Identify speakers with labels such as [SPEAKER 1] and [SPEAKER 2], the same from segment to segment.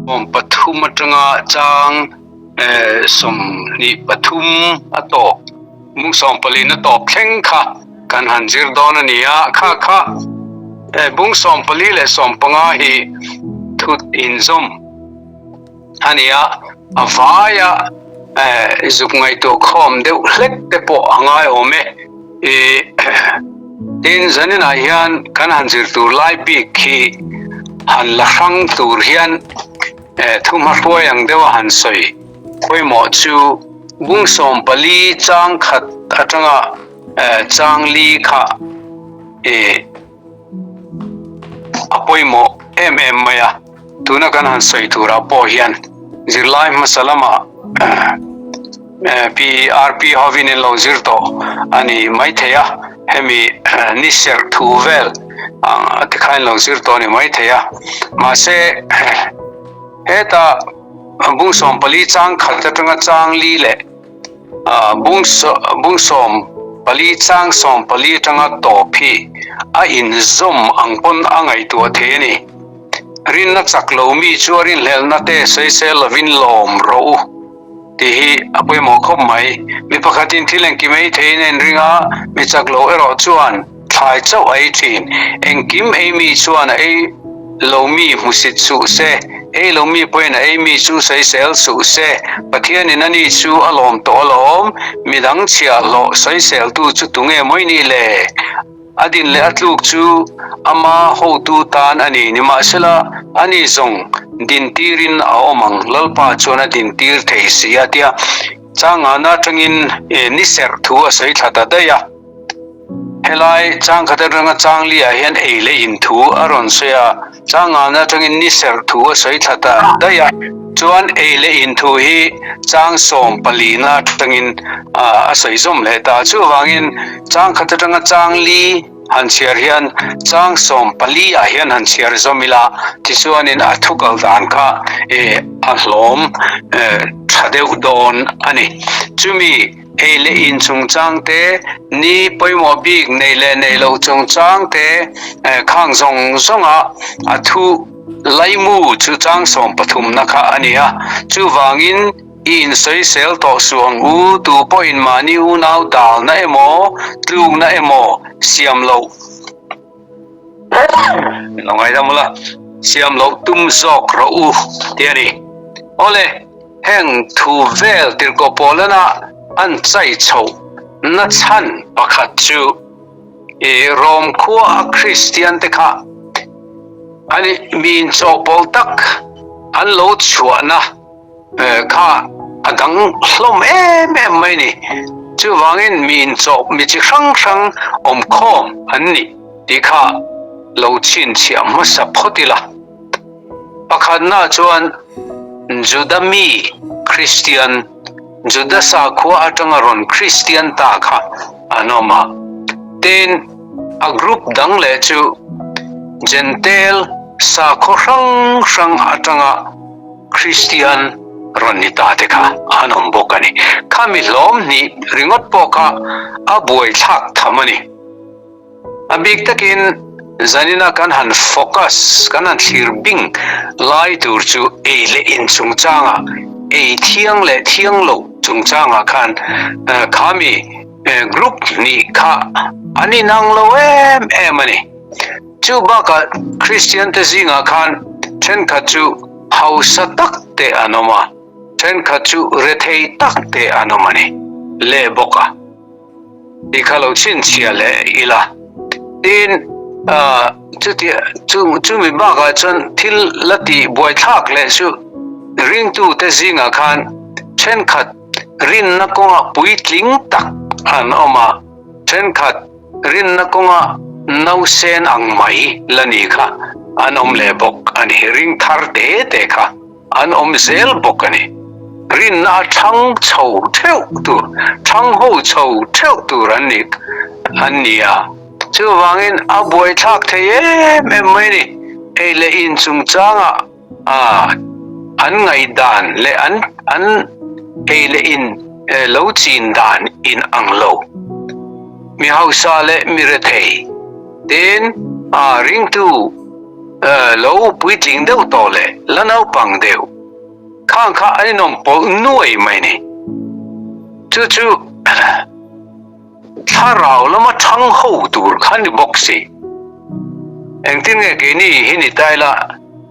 [SPEAKER 1] Pathum atanga chang 23 a tawp mung 14 a tawp thleng kha kan han zir dawn a ni a, kha kha bung 14 leh 15 hi thut inzawm a ni a, a vaia zuk ngaihtuah khawm deuh hlek te pawh a ngai awm e. Tin, zaninah hian kan han zir tur lai bik khi han la hrang tur hian thuhma hruai ang deuha han sawi pawimawh chu bung 14 chang khat atanga chang li kha a pawimawh em em mai a. Tuna kan han sawi turah pawh hian zirlai hmasa lamah PRP hovin in lo zir tawh a ni maithei a, hemi ni serh thu vel ang te kha in lo zir tawh a ni maithei a. Mahse heta bung 14 chang khat atanga chang li leh Bung 14 chang 14 atanga tawp hi a inzawm ang pawn a ngaihtuah thei a ni. Rinna chak lo mi chu a rinhlelhna te sawisel lovin lawm rawh u tih hi a pawimawh khawp mai. Mi pakhatin thil engkim ei theiin a inring a, mi chak lo erawh chuan Thlai chauh a ei thin. Engkim ei mi chuan a ei lo mi hmusit suh se, ei lo mi pawhin a ei mi chu sawisel suh se. Pathianin a ni chu a lawm tawh alawm, midang chhia hlawh sawiseltu chu tunge mawi ni le? A din leh a tluk chu ama hotu tan a ni. Nimahsela, ani zawng dintirin a awm ang, Lalpa chuan a dintir thei si a tia Changana atangin ni serh thu a sawi thla ta daih a. Helai changkhat atanga changliah hian ei leh in thu a rawn sawi a, changana atangin ni serh thu a sawi thla ta daih a, chuan ei leh in thu hi chang 14 na atangin a sawi zawm leh ta. Chuvangin changkhat atanga changli han chhiar hian chang 14 ah hian han chhiar zawm ila, tichuanin a thu kal dan kha a hlawm tha deuh dawn a ni. Chumi. Ei leh in chungchang te, ni pawimawh bik nei leh nei loh chungchang te khang zawng zawnga a thu laimu chu chang 13 na kha a ni a. Chuvangin i insawisel tawh suh ang u, tu pawhin mahni unau dalna emaw, tlukna emaw siam loh Min lo ngaidam ula, siam loh tum zawk rawh u tih a ni. Awle, heng thu vel tirhkoh Paulana an chai chhoh na chhan pakhat chu i Rom khua a Kristian te kha an mi inchawhpawlh tak an lo chhuahna kha a dang hlawm em em mai ni. Chuvangin mi inchawp mi chi hrang hrang awm khawm an ni tih kha lo chhinchhiah hmasa phawt ila. Pakhatna chuan Juda mi Kristian, Juda sakhua atanga rawn Kristian ta kha an awm a. Tin, a group dang leh chu Jentail sakhaw hrang hrang atanga Kristian rawn ni ta te kha an awm bawk a ni. Khami hlawm hnih ringawt pawh kha a buaithlak tham a ni. A bik takin zanina kan han focus, kan han thlir bing lai tur chu ei leh in chungchangah, ei thiang leh thiang loh chungchangah khan khami group hnih kha an inang lo em em a ni. Chu bakah Kristian te zingah khan thenkhat chu hausa tak te an awm a, thenkhat chu rethei tak te an awm a ni leh bawk a. Tih kha lo chhinchhiah leh ila. Tin, chuti chu chumi bakah chuan thil la tih buaithlak leh chu ringtute zingah khan thenkhat rinna kawngah puitling tak an awm a, thenkhat Rinna kawnga nausen ang mai la ni kha an awm leh bawk a ni. Ring thar te te kha an awm zel bawk a ni. Rinna a thang chho theuh tur, thang ho chho theuh tur an ni an ni a. Chuvangin a buaithlak thei em em mai a ni. Ei leh in chungchangah an ngaihdan leh an an ei leh in lo chin dan in ang lo. Mi hausa leh mi rethei tin ringtu Lo puitling deuh tawh leh la naupang deuh khang kha an inawm pawlh nuai mai ni. Chu chu thlarau lama thang ho tur kha ni bawk si. Engtin nge keini hi ni ta ila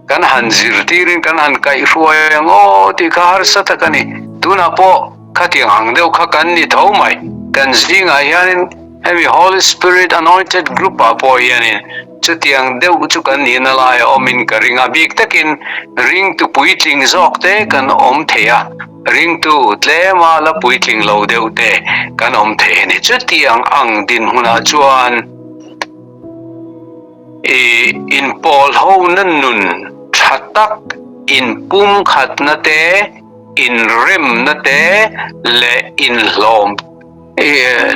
[SPEAKER 1] kan han zirtirin kan han kaihhruai ang aw tih kha harsa tak a ni. Tunah pawh khatiang ang deuh kha kan ni tho mai. Kan zingah hianin hemi Holy Spirit Anointed Group ah pawh hianin chutiang deuh chu kan nihna lai a awmin ka ring a, bik takin ringtu puitling zawk te kan awm thei a, ringtu tlema la puitling lo deuh te kan awm thei a ni. Chutiang ang dinhmunah chuan i inpawl hona nun tha tak inpumkhatna te, inremna te leh inhlawm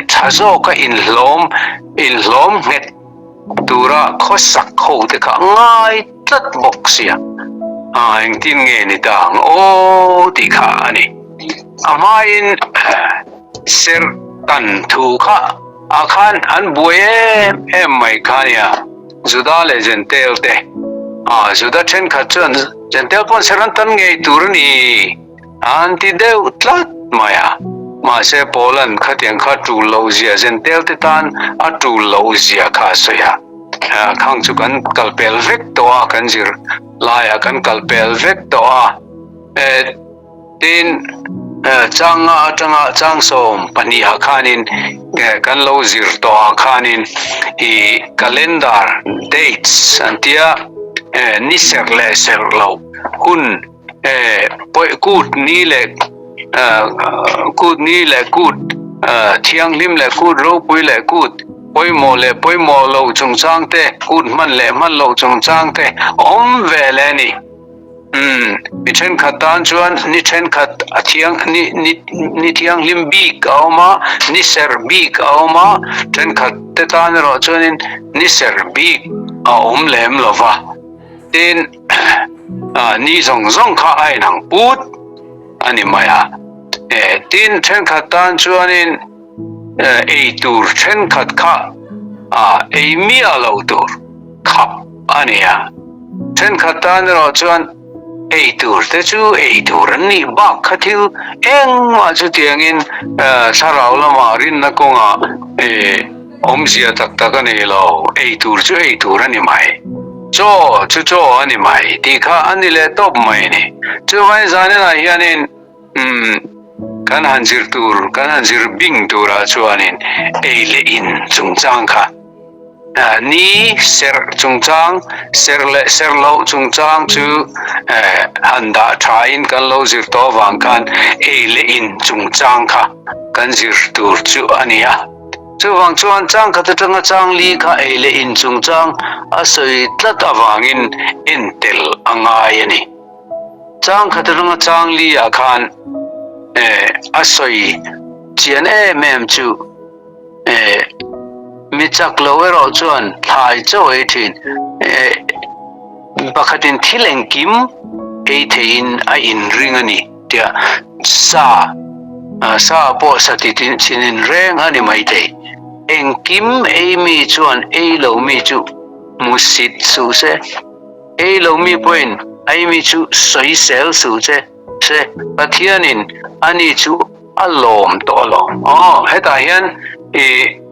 [SPEAKER 1] tha zawka inhlawm inhlawm nghet tura khawsak ho te kha ngai tlat bawk sia a engtin nge ni ta ang aw tih kha a ni. A hmain serh tan thu kha ah khan an buai em em mai kha a nia Juda leh Jentail te a Juda thenkhat chuan Jentail pawn serh an tan ngei tur a ni. An ti deuh tlat mai a, mahse Paula'n khatiang kha tul loh zia Jentail te tan a tul loh zia kha a sawi a. Khang chu kan kal pel vek tawh a, kan zir laiah kan kal pel vek tawh a. Tin, chang nga atanga chang 12 ah khanin kan lo zir tawh ah khanin i calendar dates an tia, ni serh leh serh loh hun Pawih kut ni leh kut ni leh kut thianghlim leh kut ropui leh kut pawimawh leh pawimawh loh chungchang te, kut hman leh hman loh chungchang te awm ve leh a ni. Umm, mi thenkhat tan chuan ni thenkhat a thiang ni ni ni thianghlim bik a awm a, ni serh bik a awm a, thenkhat te tan erawh chuanin ni serh bik a awm lem lo va. Tin, ni zawng zawng kha a inang put a ni mai a. Tin, thenkhat tan chuanin ei tur thenkhat kha ei miah lo tur khap a ni a. Thenkhat tan erawh chuan ei tur te chu ei tur an nih bak kha thil engmah chutiangin thlarau lamah rinna kawngah Awmzia tak tak a nei lo, ei tur chu ei tur a ni mai, chaw chu chaw a ni mai tih kha a ni leh tawp mai a ni. Chuvangin zaninah hianin umm kan han zir tur, kan han zir bing turah chuanin ei leh in chungchang kha ni serh chungchang, serh leh serh loh chungchang chu han dah thain kan lo zir tawh avang khan ei leh in chungchang kha kan zir tur chu a ni a. Chuvang chuan changkhat atanga chang li kha ei leh in chungchang a sawi tlat avangin en tel a ngai a ni. Changkhat atanga chang li ah khan a sawi chian em em chu mi chak lo erawh chuan thlai chauh ei thin. Pakhatin thil engkim ei theihin a inring a ni tia sa sa pawh sa ti chinin reng a ni maithei. Engkim ei mi chuan ei lo mi chu hmusit suh se, ei lo mi pawhin ei mi chu sawisel suh che se, Pathianin ani chu a lawm tawh alawm. Aw, hetah hian i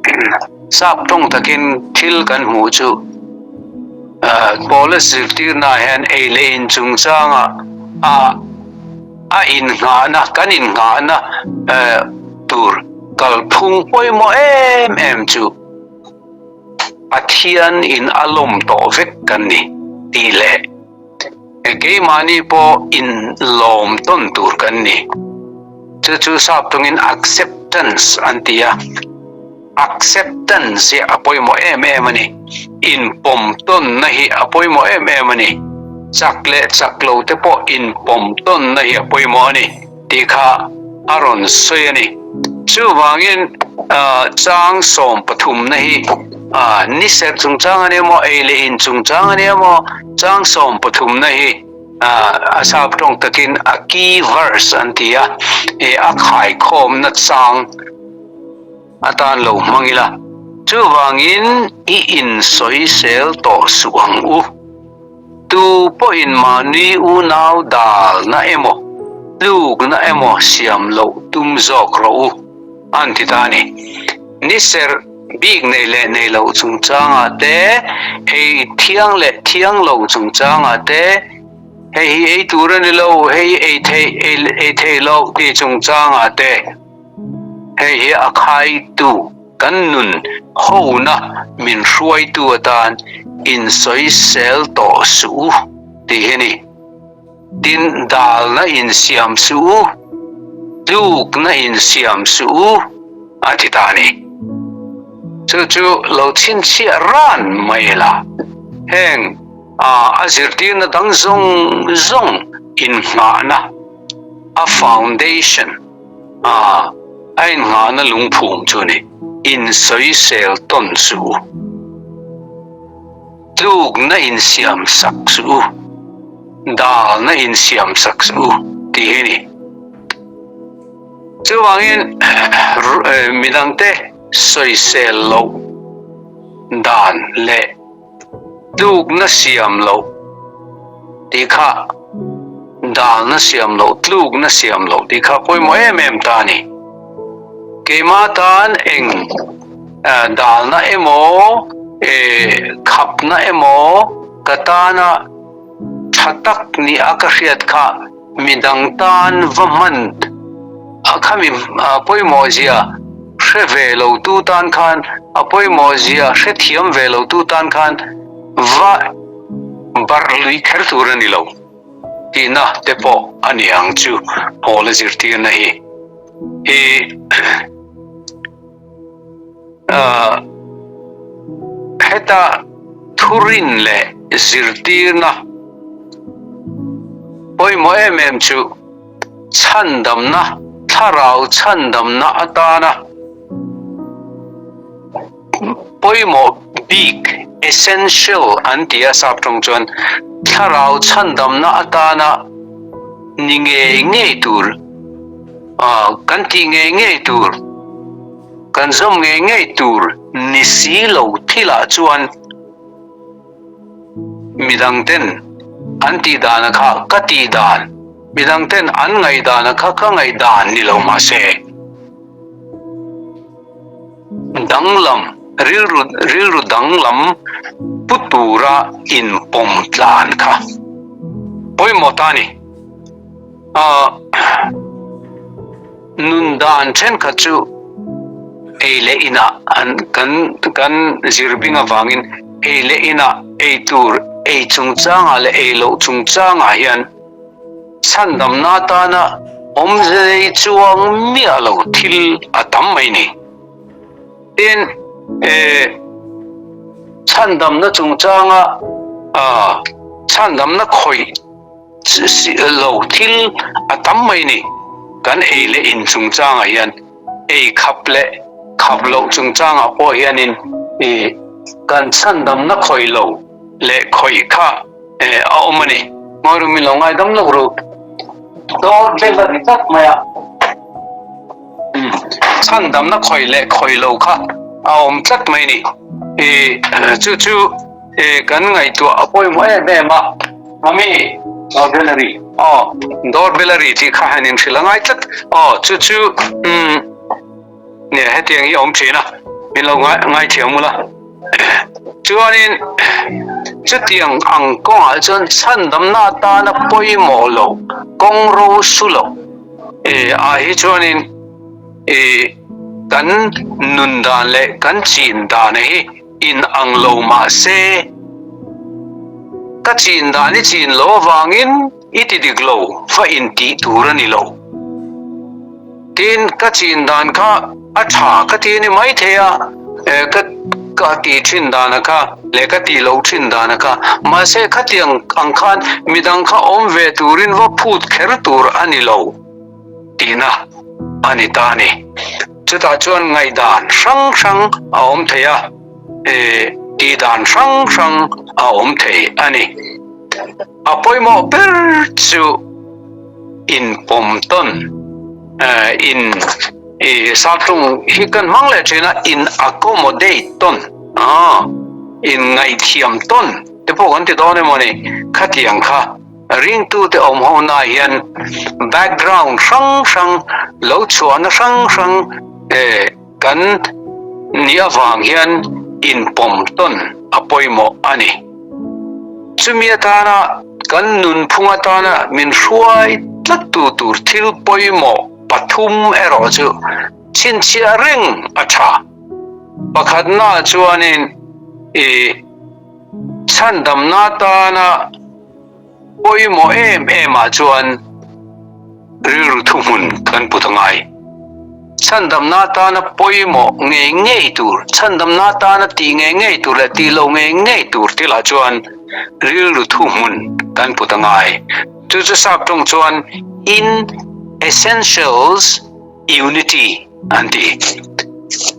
[SPEAKER 1] sap tawng takin thil kan hmuh chu Paula zirtirnaah hian ei leh in chungchanga a a innghahna, kan innghahna tur kalphung pawimawh em em chu Pathian in a lawm tawh vek kan ni tih leh Keimahni pawh in lawm tawn tur kan ni. Chu chu sap tawngin acceptance an ti a. Acceptance hi a pawimawh em em a ni. Inpawm tawnna hi a pawimawh em em a ni. Chak leh chak lo te pawh inpawm tawnna hi a pawimawh a ni tih kha a rawn sawi a ni. Chuvangin chang 13 na hi ni serh chungchang a ni emaw, ei leh in chungchang a ni emaw, chang 13 na hi a sap tawng takin a key verse an ti a, a khaikhawmna chang atan lo hmang ila. Chuvangin i insawisel tawh suh ang u. Tu pawhin mahni unau dalna emaw, tlukna emaw siam loh tum zawk rawh u, an ti ta a ni. Ni serh bik nei leh nei loh chungchangah te, ei thiang leh thiang lo chungchangah te, hei hi ei tur a ni lo, hei hi ei theih, ei theih loh tih chungchangah te, Hei hi a khaitu kan nun hona min hruaitu atan insawisel tawh suh u tih hi a ni. Tin, dalna insiam suh u, tlukna insiam suh u a ti ta a ni. Chu chu lo chhinchhiah ran mai la, heng a zirtirna dang zawng zawng inngahna a foundation a a innghahna lungphum chu a ni. Insawisel tawn suh u. Tlukna insiam sak suh u. Dalna insiam sak suh u tih hi a ni. Chuvangin midangte sawisel loh dan leh Tlukna siam loh tih kha dalna siam loh, tlukna siam loh tih kha pawimawh em em ta a ni. Keimah tan eng dalna emaw, khapna emaw ka tana tha tak ni a ka hriat kha midang tan va hman a khami pawimawh zia hre ve lo tu tan khan a pawimawh zia hre thiam ve lo tu tan khan va barh lui kher tur a ni lo tihna te pawh a ni ang chu Paula zirtirna hi i Heta thurin leh zirtirna pawimawh em em chu chhandamna, thlarau chhandamna atana pawimawh bik, essential an ti a sap tawng chuan, thlarau chhandamna atana ni ngei ngei tur, kan tih ngei ngei tur, Kan zawm ngei ngei tur ni si lo thilah chuan midangten an tih dana kha ka tih dan, midangten an ngaih dana kha ka ngaih dan ni lo mah se, danglam, rilru rilru danglam pu tura inpawm tlan kha pawimawh ta a ni. Nun dan thenkhat chu ei leh inah an kan kan zir bing avangin ei leh inah ei tur ei chungchangah leh ei loh chungchangah hian chhandamna atana awmze nei chuang miah lo thil a tam mai ni. Tin, chhandamna chungchanga chhandamna khawih lo thil a tam mai ni. Kan ei leh in chungchangah hian ei khap leh khap loh chungchangah pawh hianin i kan chhandamna khawih lo leh khawih kha a awm a ni. Ngawi ru min lo ngaidam lawk ru. Dawr bel a ni tlat mai a. Chhandamna khawih leh khawih lo kha a awm tlat mai ni. I chu chu kan ngaihtuah a pawimawh em em a. Mami, door bell a ri. Aw, door bell a ri tih kha han inhrilh a ngai tlat. Aw, chu chu umm nge hetiang hi a awm thin a, min lo ngaithiam ula. Chuanin chutiang ang kawngah chuan chhandamna atana pawimawh lo, kawng ro su lo ah hi chuanin kan nun dan leh kan chin dan hi in ang lo mah se, ka chin dan i chin lo avangin i ti dik lo va in tih tur a ni lo. Tin, ka chin dan kha a tha ka ti a ni maithei a, ka ka tih thin dana kha leh ka tih loh thin dana kha, mahse khatiang ang khan midang kha awm ve turin va phut kher tur a ni lo tihna a ni ta a ni. Chutah chuan ngaihdan hrang hrang a awm thei a, tihdan hrang hrang a awm thei a ni. A pawimawh ber chu inpawm tawn, in saptawng hi kan hmang leh thin a, in accommodate tawn, in ngaihthiam tawn. te pawh kan ti dawn emaw ni, khatiang kha ringtute awm ho na hian background hrang hrang lo chhuahna hrang hrang kan nih avang hian inpawm tawn a pawimawh a ni. Chumi atana kan nunphung atana min hruai tlattu tur thil pawimawh pathum erawh chu chhinchhiah reng a tha. Pakhatna chuanin i chhandamna atana pawimawh em em ah chuan rilru thuhmun kan put a ngai. Chhandamna atana pawimawh ngei ngei tur, chhandamna atana tih ngei ngei tur leh tih loh ngei ngei tur thilah chuan rilru thuhmun kan put a ngai. Chu chu sap tawng chuan in essentials unity an ti.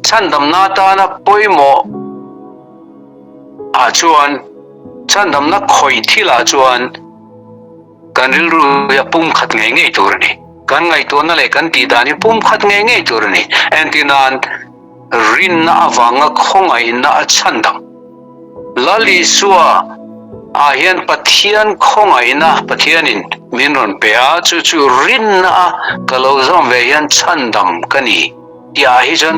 [SPEAKER 1] Chhandamna atana pawimawh ah chuan chhandamna khawih thilah chuan kan rilru hi a pumkhat ngei ngei tur a ni. Kan ngaihtuahna leh kan tih dan hi pumkhat ngei ngei tur a ni. Entir nan rinna avanga khawngaihna a chhandam. Lal Isua ah hian Pathian khawngaihna Pathianin min rawn pe a, chu chu rinna a ka lo zawm ve hian chhandam ka ni tih ah hi chuan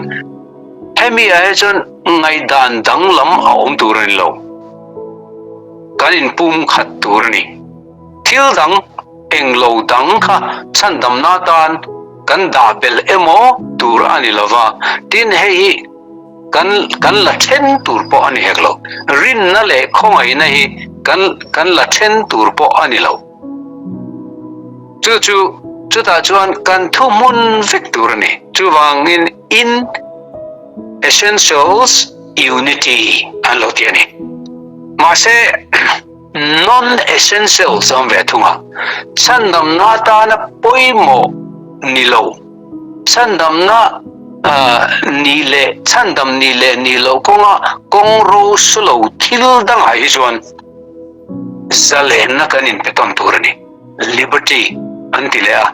[SPEAKER 1] hemi ah hi chuan ngaihdan danglam a awm tur a ni lo. Kan inpumkhat tur a ni. Thil dang englo dang kha chhandamna atan kan dah belh emaw tur a ni lova, tin hei hi kan kan la then tur pawh a ni hek lo. Rinna leh khawngaihna hi kan kan la then tur pawh a ni lo. Chu chu chutah chuan kan thuhmun vek tur a ni. Chuvangin in essentials unity an lo ti a ni. Mahse non-essentials a awm ve thung a, chhandamna atana pawimawh ni lo, chhandamna nih leh chhandam nih leh nih loh kawnga kawng ro su lo thil dangah hi chuan zalenna kan inpe tawn tur a ni, liberty an ti leh a,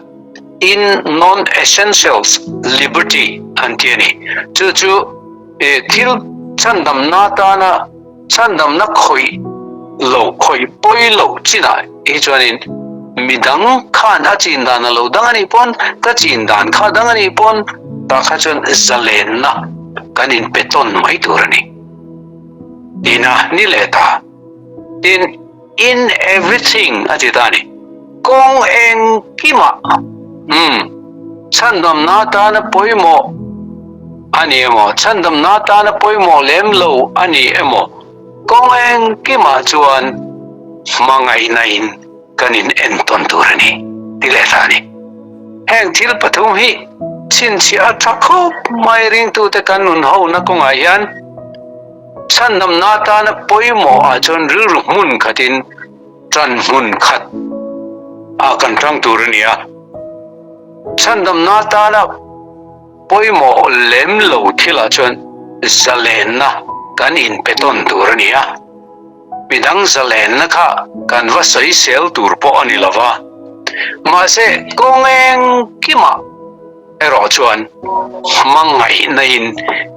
[SPEAKER 1] in non-essentials liberty an ti a ni. Chu chu thil chhandamna atana Chhandamna khawih lo, khawih pawi lo chinah hi chuanin midang khan a chin dan a lo dang a nih pawn, ka chin dan kha dang a nih pawn tah kha chuan zalenna kan inpe tawn mai tur a ni. Tina ni leh ta. Tin, in everything a ti ta a ni. Kawng engkimah, umm, chhandamna atana pawimawh a ni emaw, chhandamna atana pawimawh lem lo a ni emaw, kawng engkimah chuan hmangaihna-in kan in entawn tur a ni, ti leh ta a ni. Heng thil pathum hi chhinchhiah a tha khawp mai ringtute kan nun hona kawngah hian chhandamna atana pawimawh ah chuan rilru hmun khatin Ṭan hmun khat ah kan ṭang tur a ni a, chhandamna atana pawimawh lem lo thilah chuan zalenna kan inpe tawn tur a ni a, midang zalenna kha kan va sawisel tur pawh a ni lo va, mahse kawng engkimah erawh chuan hmangaihna in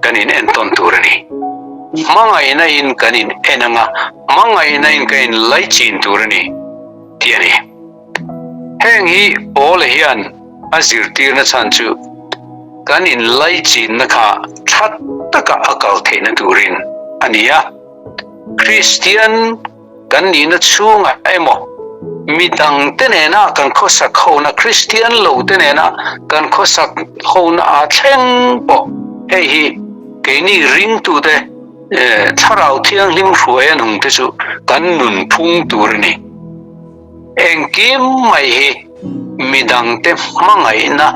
[SPEAKER 1] kan in entawn tur a ni. Hmangaihna in kan in en anga, hmangaihna in kan in laichin tur a ni tih a ni. Heng hi Paula hian a zirtirna chhan chu kan in laichinna kha tha taka a kal theihna turin a ni a. Kristian Kan nihna chhungah emaw, midangte nena kan khawsak hona, Kristian lote nena kan khawsak hona a thleng pawh hei hi keini ringtute Thlarau Thianghlim hruai a nungte chu kan nunphung tur a ni. Engkim mai hi midangte hmangaihna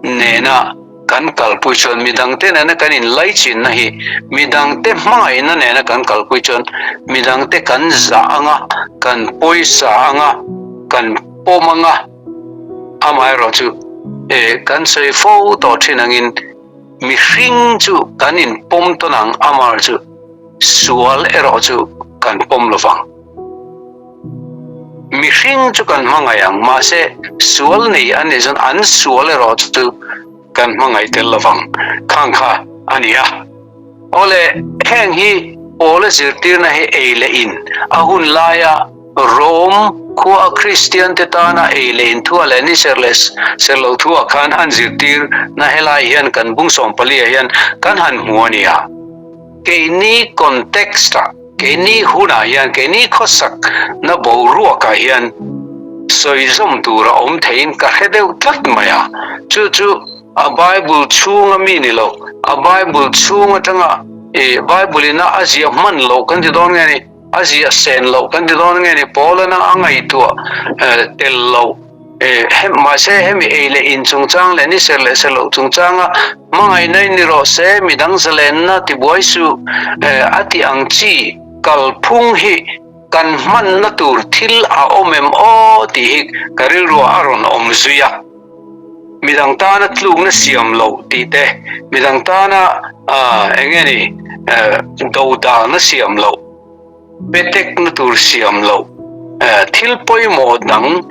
[SPEAKER 1] nena Kan kalpui chuan midangte nena kan inlaichinna hi midangte hmangaihna nena kan kalpui chuan midangte kan zah anga, kan pawisa anga, kan pawm anga, amaherawhchu eh kan sawi fo tawh thin angin mihring chu kan inpawm tawn ang, amaherawhchu sual erawh chu kan pawm lovang. Mihring chu kan hmangaih ang, mahse sual nei an nih chuan an sual erawh chu kan hmangaih tel lovang. Khang kha a ni a. Awle, heng hi Paula zirtirna hi ei leh in a hun laia Rom khua a Kristian te tana ei leh in thua leh ni ser leh ser lo thua khan an zirtir na helai hian kan bung 14 ah hian kan han hmu a nia. Keini context ah, keini hunah hian, keini khawsak na boruak ah hian sawi zawm tur a awm theiin ka hre deuh tlat mai a. Chu chu a Bible chhunga mi ni lo, a Bible chhung atanga ih Bible ina a ziah hman loh kan ti dawn nge ni? A ziah sen loh kan ti dawn nge ni? Paulana a ngaihtuah tel loh mahse hemi ei leh in chungchang leh ni ser leh ser loh chungchanga hmangaihna in ni rawh se, midang zalenna tibuai suh a ti ang chi kalphung hi kan hmanna tur thil a awm em aw tih hi ka rilruah a rawn awm zui a. Midang tana tlukna siam loh tih te, midang tana eng nge ni dodalna siam loh, petekna tur siam loh, thil pawimawh dang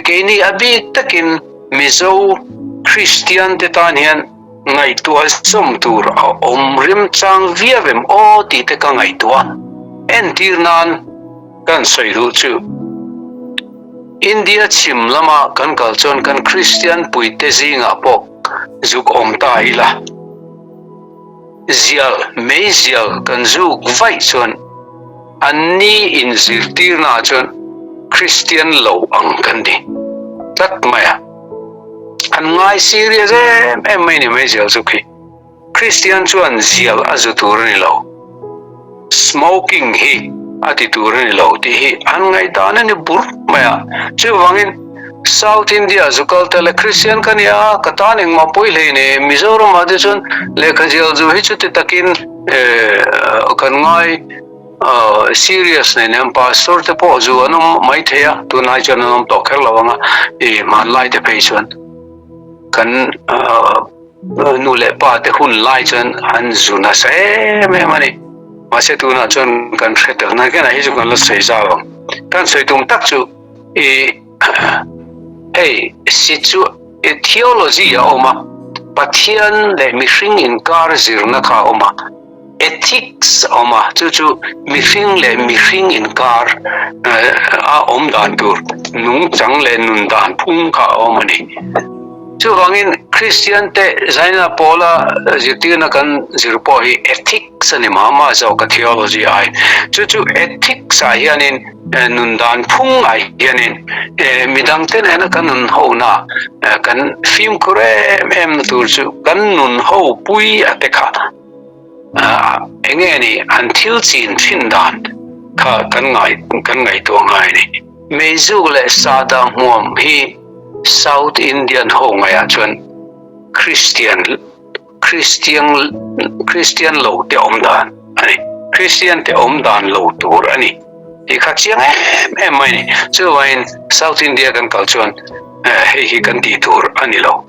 [SPEAKER 1] keini a bik takin Mizo Kristian te tan hian ngaihtuah zawm tur a awm remchang viau em aw tih te ka ngaihtuah a. Entir nan kan sawi duh chu India chhim lama kan kal chuan kan Kristian puite zingah pawh zuk awm ta ila. Zial, meizial kan zuk vaih chuan an ni inzirtirnaah chuan Kristian lo ang kan ni tlat mai a. An ngai serious em em mai ni meizial zuk hi. Kristian chuan zial a zu tur a ni lo, smoking hi a ti tur a ni lo tih hi an ngaihdan a ni bur mai a. Chuvangin South India zu kal ta le Kristian ka ni a, ka tan engmah pawi hlei nei, Mizoramah te chuan lehkha zial zu hi chuti takin kan ngai serious nei nen pastor te pawh zu an awm mai thei a, tunlai chuan an awm tawh kher lo ang a, i hmanlai te phei chuan kan Nu leh pa te hun lai chuan an zu nasa em em a ni. Mahse tunah chuan kan hre tel na hian hi chu kan la sawi zau ang. Kan sawi tum tak chu i hei si chu i theology a awm a, Pathian leh mihring inkar zirna kha a awm a. Ethics a awm a, chu chu mihring leh mihring inkar a awm dan tur nungchang leh nun dan phung kha a awm a ni. Chuvangin Kristian te Zaina Paula zirtirna kan zir pawh hi ethics a ni mah mah zawk a theology ai. Chu chu ethics ah hianin nun dan phung ah hianin midang te nena kan nun ho na kan fimkhur em em na tur chu kan nun ho pui a te kha Eng nge ni an thil chin thin dan kha kan ngai kan ngaihtuah ngai a ni. Meizuk leh sahdah hmuam hi South Indian ho ngaihah chuan Kristian Kristian Kristian lo te awm dan a ni. Kristian te awm dan lo tur a ni tih kha chiang em em mai a ni. Chuvangin South India kan kal chuan hei hi kan tih tur a ni lo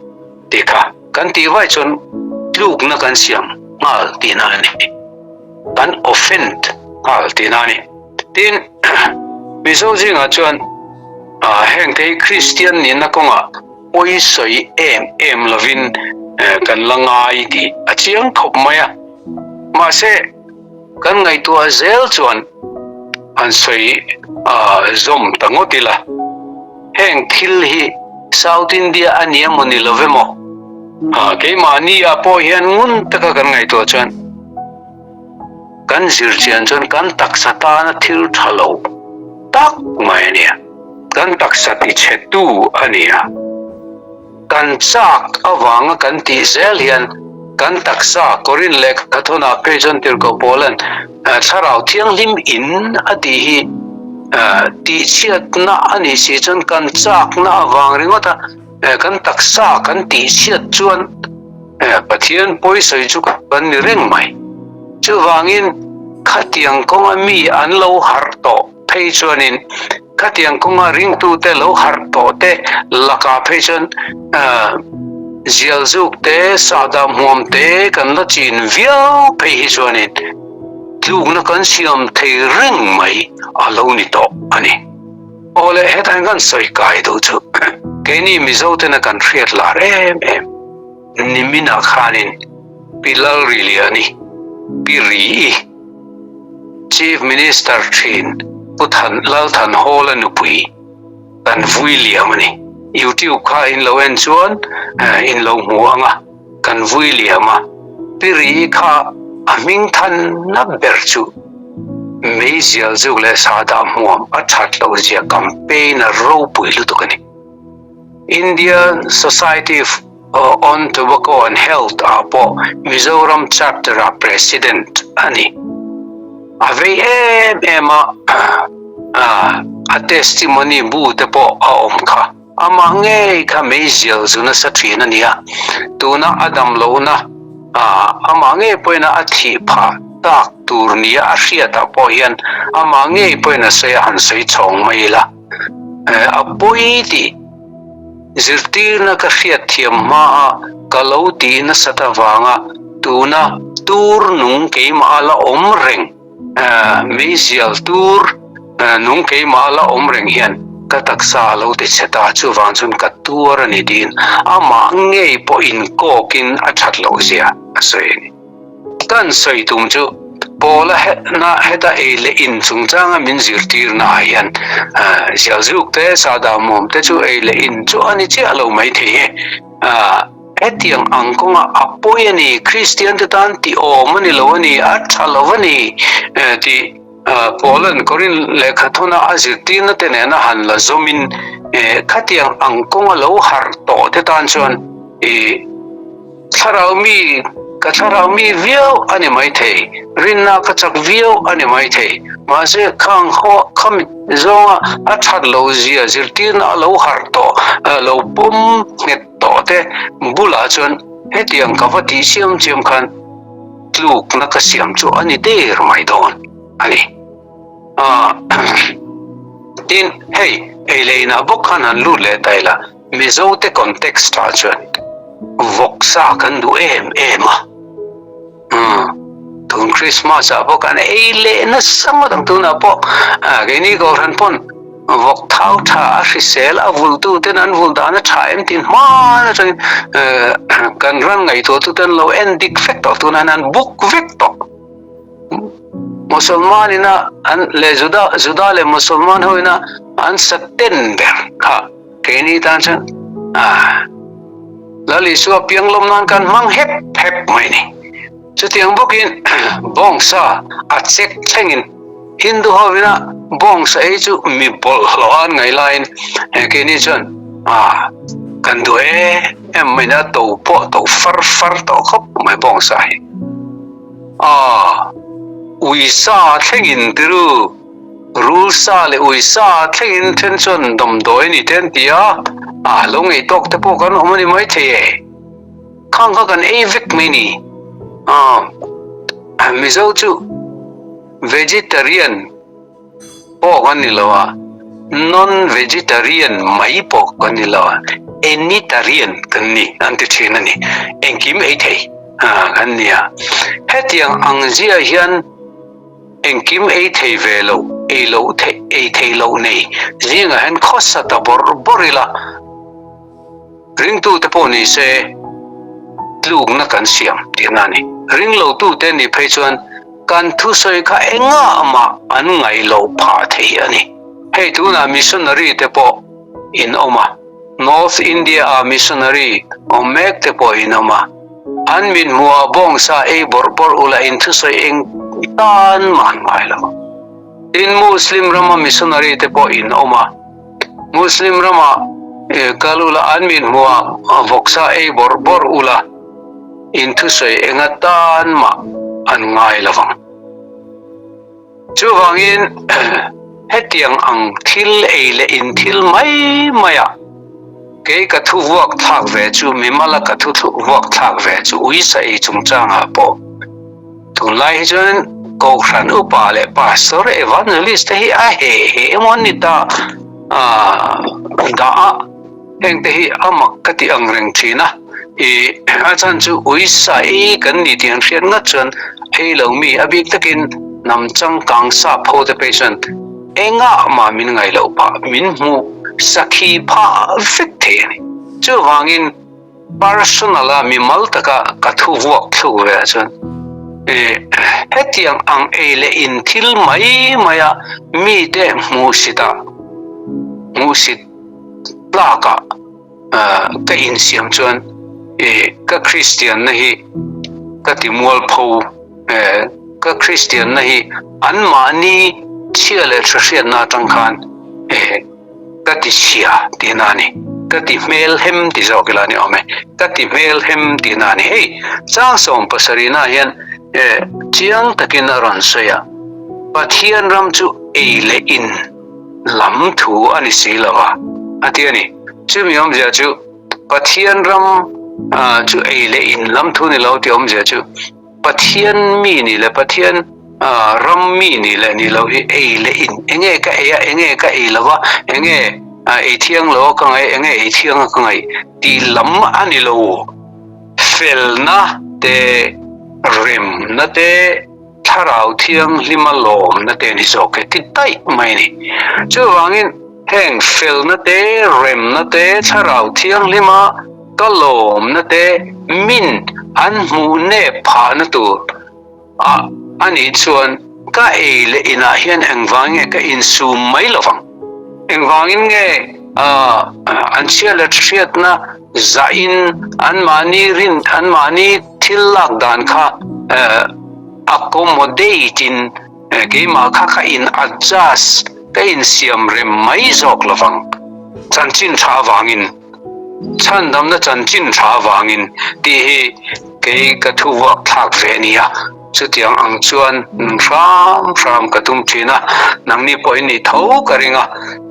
[SPEAKER 1] tih kha. Kan tih vai chuan tlukna kan siam nghal tihna a ni. Kan offend nghal tihna a ni. Tin, Mizo zingah chuan heng te hi Kristian nihna kawngah pawi sawi em em lovin kan la ngai tih a chiang khawp mai a. Mahse, Kan ngaihtuah zel chuan an sawi zawm ta ngawt ila, heng thil hi South India a ni emaw ni lo emaw, keimahni ah pawh hian ngun taka kan ngaihtuah chuan kan zirchian chuan kan taksa tana thil tha lo tak mai a nia, kan taksa tichhetu a nia. Kan chak avanga kan tih zel hian kan taksa Korin lehkha thawnah phei chuan Tirhkoh Paula'n Thlarau Thianghlim in a tih hi tihchhiatna a nih si chuan kan chakna avang ringawta kan taksa kan tihchhiat chuan Pathian pawisawi chu kan ni reng mai. Chuvangin khatiang kawnga mi an lo harh tawh. phei chuanin khatiang kawnga ringtute lo harh tawh te lakah phei chuan zialzuk te sahdah hmuam te kan la chin viau phei hi chuanin tlukna kan siam thei reng mai a lo ni tawh a ni. Awle hetah hian kan sawi kai duh chu keini Mizo tena kan hriat lar em em niminah khanin Pi Lalriliani, Pi Ri-i. Chief Minister thin Pu Than Lal Thanhawla nupui kan vui liam a ni. YouTube kha in lo en chuan in lo hmu ang a, kan vui liam a. Pi Ri kha a hming thanna ber chu meizial zuk leh sahdah hmuam a that loh zia campaign a ropui lutuk a ni. Indian Society on Tobacco and Health ah pawh Mizoram Chapter ah President a ni. A vei em em a, a testimony bu te pawh a awm kha. Amah ngei kha meizial zu nasa thin a ni a, tuna a dam lohna amah ngei pawhin a thih phah tak tur nia a hriatah pawh hian amah ngei pawhin a sawi a han sawi chhawng mai ila. A pawi tih zirtirna ka hriatthiam hmaa ka lo tih nasat avanga tuna tur nung keimah a la awm reng, meizial tur nung keimah a la awm reng hian ka taksa a lo ti chhe ta, chuvang chuan ka tuar a ni tiin amah ngei pawh inkawkin a that loh zia a sawi a ni. Kan sawi tum chu Paula na heta ei leh in chungchanga min zirtirna ah hian zialzuk te, sahdah muam te chu ei leh in chu a ni chiah lo mai thei e. Hetiang ang kawnga a pawi a ni, Kristian te tan tih awm a ni lo a ni, a tha lo a ni tih Paula'n Korinth lehkhathawna a zirtirna te nena han la zawmin khatiang ang kawnga lo harh tawh te tan chuan i Thlarau mi, ka thlarau mi viau a ni maithei, rinna ka chak viau a ni maithei, mahse khang ho khami zawnga a that lo zia zirtirna a lo harh tawh, lo pawm nghet tawh te bulah chuan hetiang ka va tih siam chiam khan tlukna ka siam chu a ni der mai dawn a ni. Tin, hei ei leh inah bawk khan han lut leh ta ila. Mizote context ah chuan vawksa kan duh em em a, tun Christmas ah pawh kan ei leh nasa ngawt ang tunah pawh keini Kohhran pawn vawk thau tha a hrisel a vultu ten an vul dan a tha em tih hman atangin kan ran ngaihtuah tu ten lo en dik vek tawh tunah hian an book vek tawh. Musalman ina an leh Juda Juda leh Musalman ho ina an sa ten ber kha keini tan chuan ah Lal Isua piang lawm nan kan hmang hep hep mai ni. Chutiang bawkin bawngsa a chek thlengin Hindu ho ina bawngsa ei chu mi bawlhhlawh an ngaih laiin keini chuan ah kan duh em em mai ni a to pawh to far far tawh khawp mai bawngsa hi. A, uisa thlengin tiru, rulsa leh uisa thlengin then chuan damdawi a ni te an ti a, a lo ngei tawk te pawh kan awm a ni maithei e. Khang kha kan ei vek mai ni. A, Mizo chu vegetarian. pawh kan ni lo a, non-vegetarian mai pawh kan ni lo a, anytarian kan ni an ti thin a ni. Engkim ei thei kan ni a. Hetiang ang zia hian engkim ei thei ve lo, ei loh theih, ei thei loh nei zingah hian khawsa ta bawrh bawrh ila, Ringtute pawh ni se tlukna kan siam tihna a ni. Ringlotute nih phei chuan kan thusawi kha engah mah an ngaih loh phah thei a ni. Hei tunah missionary te pawh in awm a, North India ah missionary awm mek te pawh in awm a, an mit hmuhah bawngsa ei bawrh bawrh ula in thusawi eng tan mah an ngai lo. Tin Muslim rama missionary te pawh in awm a. Muslim ramah kal ula an min hmuh a vawksa ei bawrh bawrh ula in thusawi enga tan mah an ngai lo vang. Chuvangin hetiang ang thil ei leh in thil mai maiah kei ka thu vuak thlak ve chu mimala ka thu vuak thlak ve chu uisa ei chungchangah pawh Tunlai hi chuan Kohhran upa leh Pastor Evangelist te hi a he he emaw an ni ta dah a, heng te hi a mak ka ti ang reng thin a, i a chhan chu uisa ei kan ni tih an hriat ngat chuan ei lo mi a bik takin hnam changkang sap ho te phei chuan engah mah min ngaih loh phah min hmuh sakhi phah vek thei a ni. Chuvangin. Personal a mimal taka ka thu vuak thluk ve ah chuan Hetiang ang ei leh in thil mai maia mite hmuhsitah, hmuhsit tlakah ka insiam chuan ka Kristianna hi ka ti mualpho, ka Kristianna hi anmahni chhia leh tha hriatna atang khan Ka ti chhia tihna a ni. Ka ti hmelhem ti zawk ila ni awm e. Ka ti hmelhem tihna a ni. Hei, chang 70 ah hian chiang takin a rawn sawi a, Pathian ram chu ei leh in lam thu a ni si lo a, a ti a ni. Chumi awmzia chu Pathian ram chu ei leh in lam thu ni lo tih awmzia chu Pathian mi nih leh Pathian ram mi nih leh nih loh hi ei leh in enge ka ei a, enge ka ei lo va, enge ei thiang lo a ka ngaih, enge ei thiang a ka ngaih tih lam a ni lo. Felna te, remna te, thlarau thianghlima lawmna te a ni zawk e ti daih mai a ni. Chuvangin heng felna te, remna te, thlarau thianghlima Ka lawmna te min an hmuh nep phahna tur a a nih chuan ka ei leh inah hian engvang nge ka insum mai lo vang? Engvangin nge an chhia leh hriatna zahin anmahni rin anmahni thil lak dan kha accommodate in keimah kha ka in adjust ka insiam rem mai zawk lo vang? Chanchin tha avangin. Chhandamna chanchin tha avangin tih hi kei ka thu vuak thlak ve a ni a, chutiang ang chuan nun hram hram ka tum thin a, nangni pawh in nih tho ka ring a,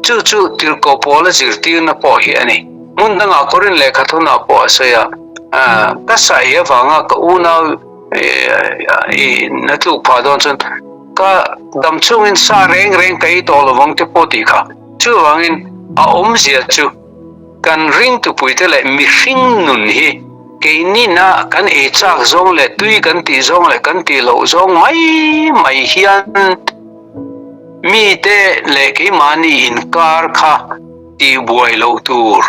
[SPEAKER 1] chu chu tirhkoh pawla zirtirna pawh hi a ni. Hmun dangah Korin lehkha thunah pawh a sawi a, Ka saih avanga ka unau i na tluk phah dawn chuan ka dam chungin sa reng reng ka ei tawh lovang te pawh tih kha. Chuvangin a awmzia chu. Kan ringtupuite leh mihring nun hi keinina kan ei chak zawng leh tui kan tih zawng leh kan tih loh zawng mai mai hian mite leh keimahni inkar kha tihbuai loh tur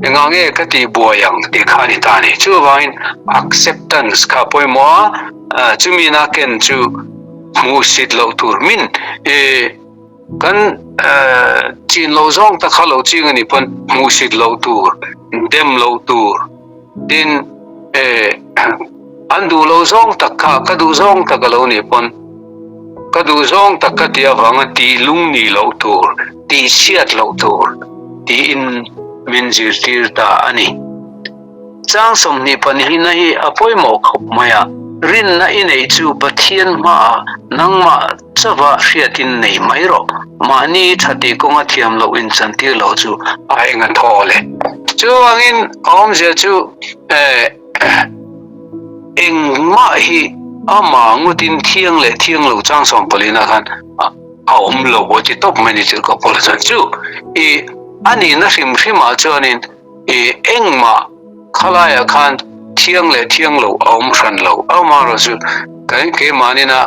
[SPEAKER 1] engah nge ka tihbuai ang tih kha a ni ta a ni. Chuvangin acceptance kha pawimawh a, chumi na ken chu hmuhsit loh tur min Kan chin loh zawng tak kha lo ching a nih pawn hmuhsit loh tur, dem loh tur, tin an duh loh zawng tak kha ka duh zawng tak a lo nih pawn ka duh zawng tak ka tih avanga tih lung nih loh tur, tih chhiat loh tur tiin min zirtir ta a ni. Chang 22 na hi a pawimawh khawp mai a, rinna i neih chu Pathian hmaah nangmah chauha hriatin nei mai rawh, mahni tha tih kawnga thiam loh inchantir loh chu a eng a thaw le. Chuvangin a awmzia chu engmah hi amah ngawtin thiang leh thiang lo chang 14 ah khan a awm lo a ti tawp mai ni Tirhkoh Paula chuan chu i a nihna hrim hrimah chuanin I engmah khalaiah khan thiang leh thiang lo a awm hran lo. Amaherawhchu kan keimahnin-a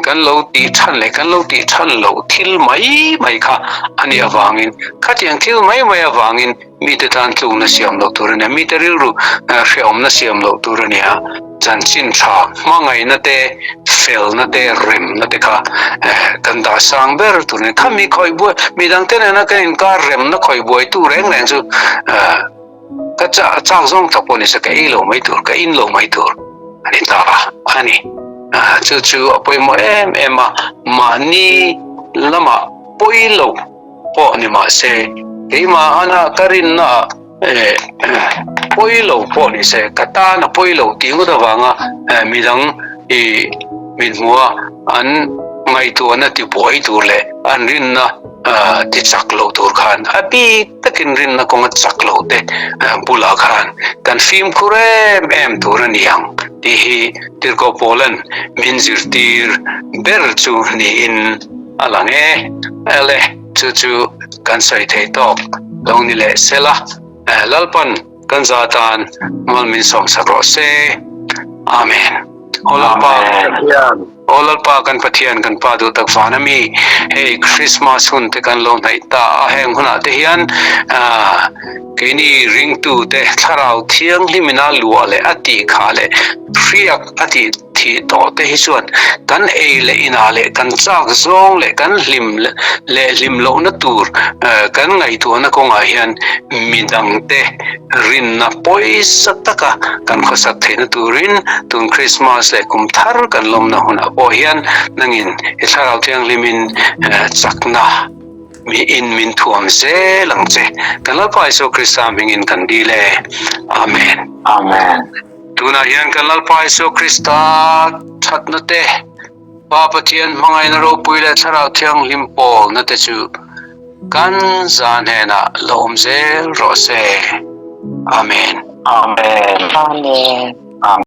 [SPEAKER 1] kan lo tih than leh kan lo tih than loh thil mai mai kha a nih avangin khatiang thil mai mai avangin mite tan tlukna siam loh tur a ni a, mite rilru hrehawmna siam loh tur a ni a. Chanchin tha hmangaihna te, felna te, remna te kha kan dah sang ber tur a ni. Kha mi khawih buai, mi dangte nena kan inkar remna khawih buaitu reng reng chu ka chak zawng tak pawh ni se ka ei lo mai tur, ka in lo mai tur a ni ta a ni. Chu chu a pawimawh em em a, mahni lamah pawi lo pawh ni mah se, keimah ana ka rinna ah pawi lo pawh ni se, ka tan a pawi lo tih ngawt avanga midang i min hmu a, an ngaihtuahna ti buai tur leh an rinna ti chak lo tur khan a bik takin rinna kawnga chak lo te bulah khan kan fimkhur em em tur a ni ang tih hi Tirhkoh Paula'n min zirtir ber chu niin a lang e. Ele, chu chu kan sawi thei tawk lo ni leh sela, Lalpan kan za tan mal min sawmsak rawh se. Amen. Aw Lalpa, Aw Lalpa kan Pathian kan Pa duh tak van ami, hei Christmas hun te kan lo hnaih ta a, heng hunah te hian Keini ringtute Thlarau Thianghlimin a luah leh a tih khah leh hriak a tih thih tawh te hi chuan kan ei leh inah leh kan chak zawng leh kan hlim leh hlim lohna tur kan ngaihtuahna kawngah hian midangte rinna pawisa taka kan khawsak theihna turin tun Krismas leh kum thar kan lawmna hunah pawh hian nangin i Thlarau Thianghlimin chakna Mi in min thuam zel ang che. Kan Lalpa Isua Krista hmingin kan dil e. Amen.
[SPEAKER 2] Amen.
[SPEAKER 1] Tunah hian kan Lalpa Isua Krista thatna te, Pa Pathian hmangaihna ropui leh Thlarau Thianghlim pawlna te chu kan za hnenah la awm zel rawh se. Amen.
[SPEAKER 2] Amen.
[SPEAKER 3] Amen.
[SPEAKER 2] Amen.